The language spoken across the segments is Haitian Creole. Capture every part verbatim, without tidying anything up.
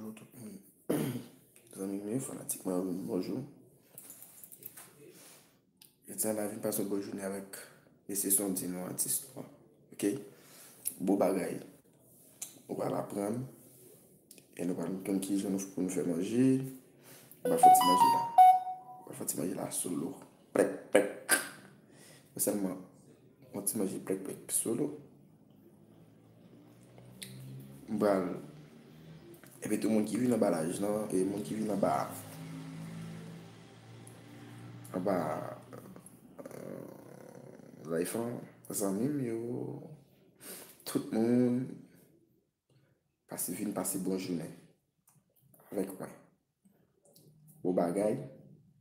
Bonjou tout moun. Zanmi m yo, fanatik mwen yo, bonjou. Jodi a la vin pase yon bon jounen avèk mesye Sondy nou, atis nou an. Ok? Bon bagay. Nou pral aprann. E nou pral konn kijan nou pou nou fè manje. Nou pral fè ti manje la. Nou pral fè ti manje la solo. Plèk, plèk. Mwen sèlman, yon ti manje plèk, plèk solo. M pral, epi tou moun ki vin anba laj lan, e moun ki vin anba, anba, euh, live lan, zanmi m yo, tout moun, pase, vin pase bon jounen avèk mwen. Bon bagay,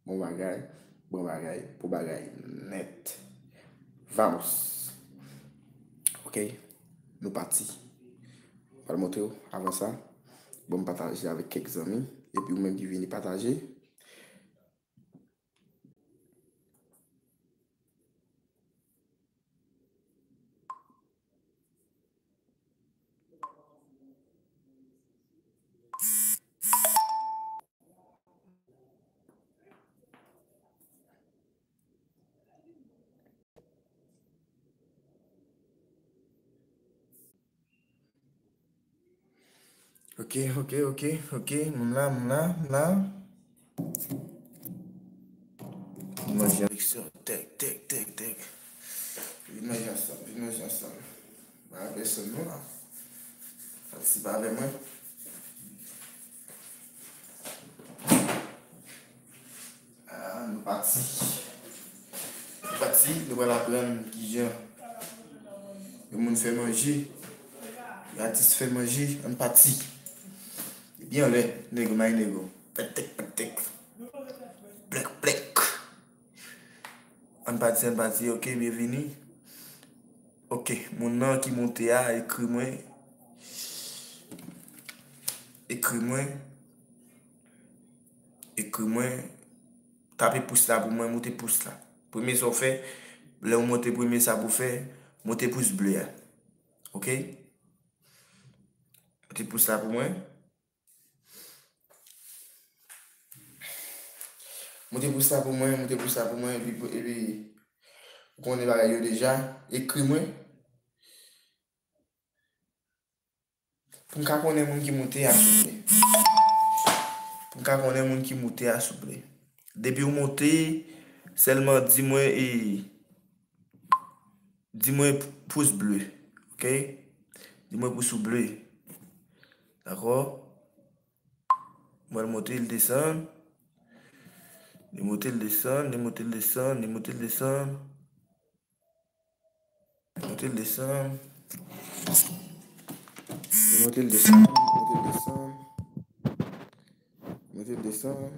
bon bagay, bon bagay, bon bagay nèt. Vamos. Ok, nou pati. Pral montre w avan sa. Bon, m pataje avèk kèk zanmi. Epi ou menm ki vini pataje. Ok, ok, ok, ok. Moun la, moun la, moun la. Vin manje avèk sa. Tèk, tèk, tèk, tèk. Vin manje ansanm, vin manje ansanm. Pa gen pèsonn non la. Patisipe avè mwen. Ah, nou pati. Nou pati, nou pral aprann kijan yon moun fè manje. Yon atis fè manje, ann pati. Epi anlè, nego, may nego. Pètèk, pètèk. Plèk, plèk. Ann pati, ann pati. Ok, byenvini. Ok, moun nan ki monte a, ekri mwen. Ekri mwen. Ekri mwen. Tape pous la pou mwen, moute pous la. Premye sa w fè, lè w monte premye sa pou fè, moute pous ble a. Ok? Moute pous la pou mwen. Moute pous la pou mwen, moute pous la pou mwen, epi, epi, ou konnen bagay yo deja, ekri mwen. Pou m ka konnen moun ki moute a, souple. Pou m ka konnen moun ki moute a, souple. Depi w moute, sèlman di mwen, e, di mwen pous ble, ok? Di mwen pous ou ble. Dakò? Mwen monte, l desann. Li monte, l desann, li monte, l desann, li monte, l desann. Monte, l desann. Li monte, l desann, monte, l desann. Monte, l desann.